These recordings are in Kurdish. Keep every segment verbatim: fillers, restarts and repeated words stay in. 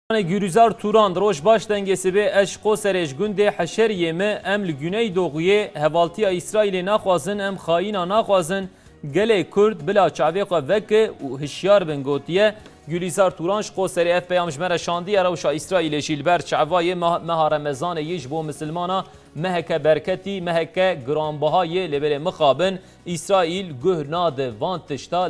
Gülizar Turan, roj baş dengê sibê, ez ji Qoserê ji gundê Heşeriyê me, em li Güneydoğuyê hevaltiya Îsraîlê naxwazin, em xayîna naxwazin, gelê Kurd bila çavê xwe veke û hişyar bin gotiye. Gülizar Turan ji Qoserê ev peyam ji me re şandiye, rewşa Îsraîlê jî li ber çavayê meha Remezanê yê ji bo misilmana meheke berketî, meheke giranbiha yê, lê belê mixabin, Îsraîl guh nade van tişta.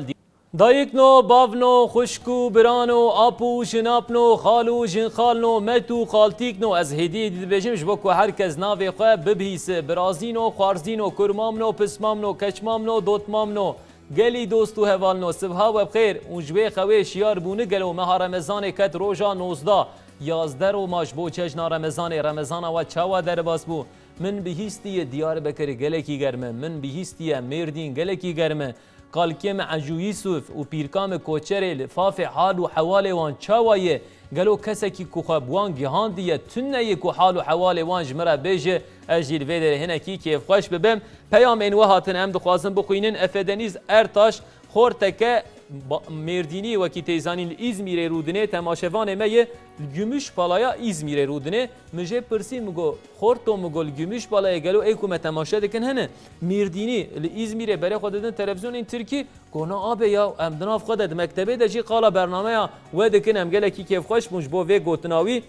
Dayikno, bavno, xwişk û birano, ap û jinapno, xal û jinxalno, met û xaltîkno, ez hêdî hêdî dibêjim ji bo ku her kes navê xwe bibihîse, birazîno, xwarzîno, kurmamno, pismamno, keçmamno, dotmamno, gelî dost û hevalno, sibha we bixêr û ji wê xewê şiyar bûni gelo meha Remezanê ket roja nozdeh, yazdeh roma ji bo cejna Remezanê, Remezana we çawa derbas bû? Min bihîstiye Diyarbekir gelekî germ e, min bihîstiye Mêrdîn gelekî germ e. Kalkê me Ecû Yîsûf û pîrka me Koçerê li fafê hal û hewalê wan çawa ye? Gelo kesekî ku xwe bi wan gihandiye tune ye ku hal û hewalê wan ji min re bêje, ez jî li vê derê hinekî kêfxweş bibim. Peyamên we hatin em dixwazin bixwînin. Efe Denîz Ertaş, xorteke ba-, Mêrdînî wekî tê zanîn li Îzmîrê rûdinê, temaşevanê me ye li Gümüşbalaya Îzmîrê rûdinê. Min jê pirsî, min got, Xorto, min got, li Gümüşbalayê gelo ê ku me temaşe dikin hene? Mêrdînî, li Îzmîrê berê xwe didin televîzyonên Tirkî? Got, na abe ya, em di nav xwe de di mektebê de jî qala bernameya we dikin, em gelekî kêfxweş bûn ji bo vê gotina wî.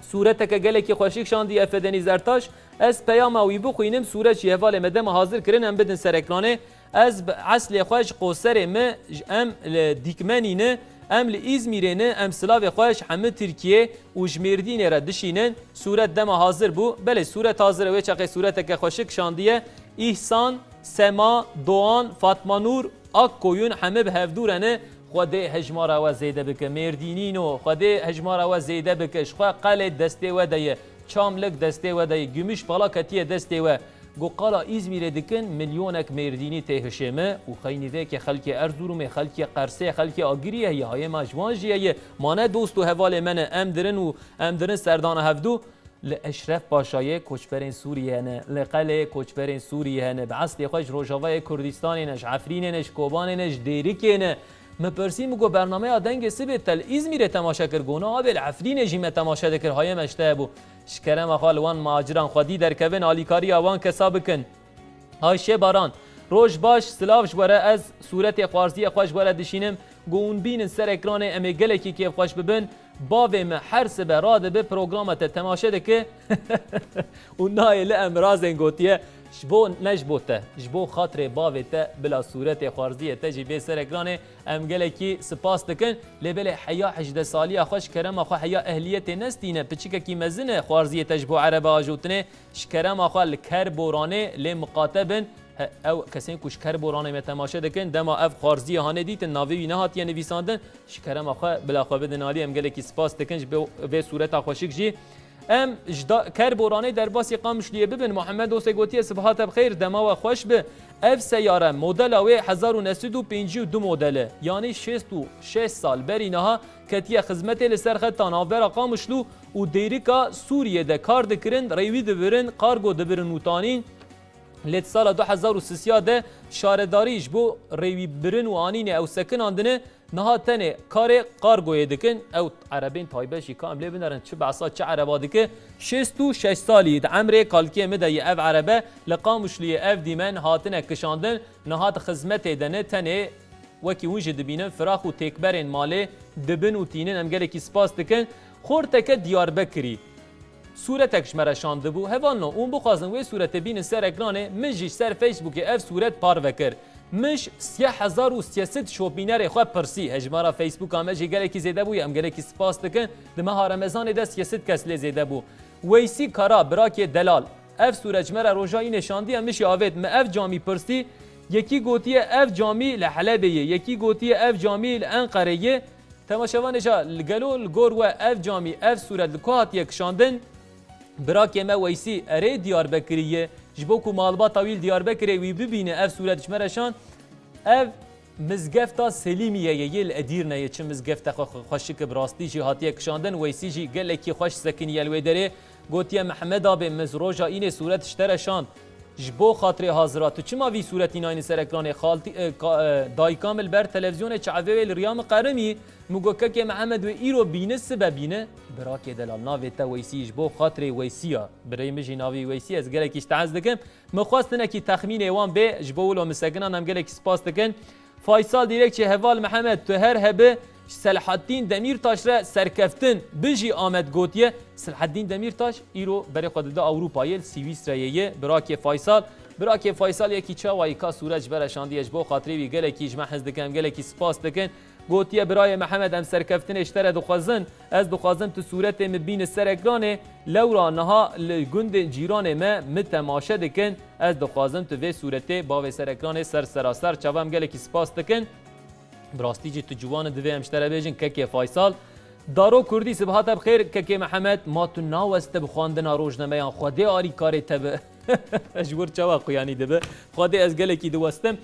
Sûreteke gelekî xweşik şandiye Efe Denîz Ertaş. Ez peyama wî bixwînim, sûret jî hevalê me dema hazir kirin, em bidin ser ekranê. Ez bi eslê xwe ji Qoserê me, ji em li Dîkmenî ne, em li Îzmîrê ne, em silavê xwe ji hemî Tirkiyê û ji Mêrdînê re dişînin. Sûret dema hazir bû. Belê, sûret hazir e, wê çaxê sûreteke xweşik şandiye. Îhsan, Sema, Doğan, Fatma Nur, Akkoyun hemî bi hevdû re ne. Xwedê hejmara we zêde bike. Mêrdînîno, Xwedê hejmara we zêde bike. Ji xwe qelê destê we de ye. Çamlik destê we de ye. Gümüşbala ketiye destê we. Got, qala Îzmîrê dikin, milyonek Mêrdînî tê hişê me û xeynî vê ke xelkê Erzurumê, xelkê Qersê, xelkê Agiriyê heye, hayê me ji wan jî heye. Ma ne dost û hevalê me ne, em dirin û em dirin serdana hevdû. Li Eşref Paşayê koçberên Sûriyê hene, li Qelê koçberên Sûriyê hene, bi eslê xwe ji Rojavayê Kurdistanê ne, ji Efrînê ne, ji Kobanê ne, ji Dêrikê ne. Min pirsî, min got, bernameya Dengê Sibê te li Îzmîrê temaşe kir? Got, na abê, li Efrînê jî me temaşe dikir, hayê me ji te hebû. Ji kerema xwe li wan maciran xwedî derkevin, alîkariya wan kesa bikin. Ayşe Baran, roj baş, silav ji we re, ez sûretê xwarziyê xwe ji we re dişînim, ku hûn bînin ser ekranê, em ê gelekî kêfxweş bibin. Bavê me her sibe radibe programa te temaşe dike û nayê li em razên gotiye, ji bo, ne ji bo te, ji bo xatirê bavê te bila sûretê xwarziyê te jî bê ser ekranê, em gelekî spas dikin. Lê belê heya hejdeh saliya xwe, ji kerema xwe heya ehliyetê nestîne, piçikekî mezin e, xwarziyê te ji bo erebe ajotinê, ji kerema xwe li Kerboranê lê miqate bin. He, ew kesên ku ji Kerboranê me temaşe dikin, dema ev xwarziyê hanê dîtin, navê wî nehatiye nivîsandin, ji kerema xwe bila xwe bidin alî, em gelekî spas dikin ji bo vê sûreta xweşik jî. Em ji da-, Kerboranê derbasî Qamişliyê bibin. Muhammed Osê gotiye, Sibaha te bi xêr, dema we xweş bi. Ev seyare modela wê hezar û neh sed û pêncî û du model e, yanî şêst û şeş sal berî niha ketiye xizmetê, li ser xeta navbera Qamişlo û Dêrika Sûriyê de kar dikirin, rêwî dibirin, kargo dibirin û tanîn. Lê di sala du hezar û sisiya de şaredarî ji bo rêwîbirin û anînê ew sekinandine, niha tenê karê kargoyê dikin. Ew erebên taybet jî ka em lê binerin, çi behsa çi ereba dike. Şêst û şeş salî di emrê kalkê min de ye ev erebe, li Qamişliyê ev dîmen hatine kişandin, niha di xizmetê de ne, tenê wekî hûn jî dibînin, firax û têkberên malê dibin û tînin, em gelekî spas dikin. Xorteke Diyarbekirî sûretek ji me re şandibû. Hevalno, hûn bixwazin wê sûretê bînin ser ekranê, min jî ser Facebookê ev sûret parve kir. Min ji siyeh hezar û siyeh sed şopînerê xwe pirsî. Hejmara Facebooka me jî gelekî zêde bûye, em gelekî spas dikin. Di meha Remezanê de siyeh sed kes lê zêde bû. Weysî Kara, birakê delal, ev sûret ji me re roja înê şandiye, min jî avêt. Min ev camî pirsî, yekî gotiye ev camî li Helebê ye, yekî gotiye ev camî li Enqerê ye. Temaşevanê ca, li gelo li gor we ev camî, ev sûret li ku hatiye kişandin? Birakê me Weysî, erê Diyarbekirî ye. Ji bo ku malbata wî li Diyarbekirê wî bibîne, ev sûret ji me re şand. Ev mizgefta Selîmiyeyê yê li Edîrneyê, çi mizgefte xwe, xwe, xweşik e, bi rastî jî hatiye kişandin. Weysî jî gelekî xweş sekiniye li wê derê. Gotiye, Mehmed abê, min roja înê sûret ji te re şand. Ji bo xatirê hazira, tu çima vî sûretî nayînî ser ekranê? Xaltî, e, ka-, e, dayika min li ber televîzyonê çavê wê li riya min qerimî. Min got, kekê Mihemed, wê îro bîne, sibe bîne. Birakê delal, navê te Weysî, ji bo xatirê Weysî ya. Birê min jî navê Weysî, ez gelekî ji te hez dikim. Min xwest hinekî texmînê wan bê, ji bo wilo min sekinan, em gelekî spas dikin. Faysal Dîrekçî, heval Mihemed, tu her hebi Selahaddîn Demîrtaş re serkeftin bijî Amed gotiye. Selahaddîn Demîrtaş îro berê xwe dide Ewropayê, li Swîsreyê ye. Birakê Faysal, birakê Faysal yekî çawayî ka sûret ji bere şandiye, ji bo xatirê wî gelekî ji me hez dikin, em gelekî spas dikin. Gotiye, birayê Mihemed, em serkeftinê ji te re dixwazin. Ez dixwazim tu sûretê min bîne ser ekranê. Lewra niha li gundên cîranê me min temaşe dikin. Ez dixwazim tu vê sûretê bavê ser ekranê ser seraser çava, em gelekî spas dikin. Bi rastî jî tu ciwan î, divê em ji te re bêjin kekê Faysal. Daro Kurdî, sibaha te bi xêr kekê Mihemed, ma tu naweste bi xwendina rojnameyan, Xwedê alîkarê te be. Ji wir çawa xuyanî dibe. Xwedê ez gelekî diwestim.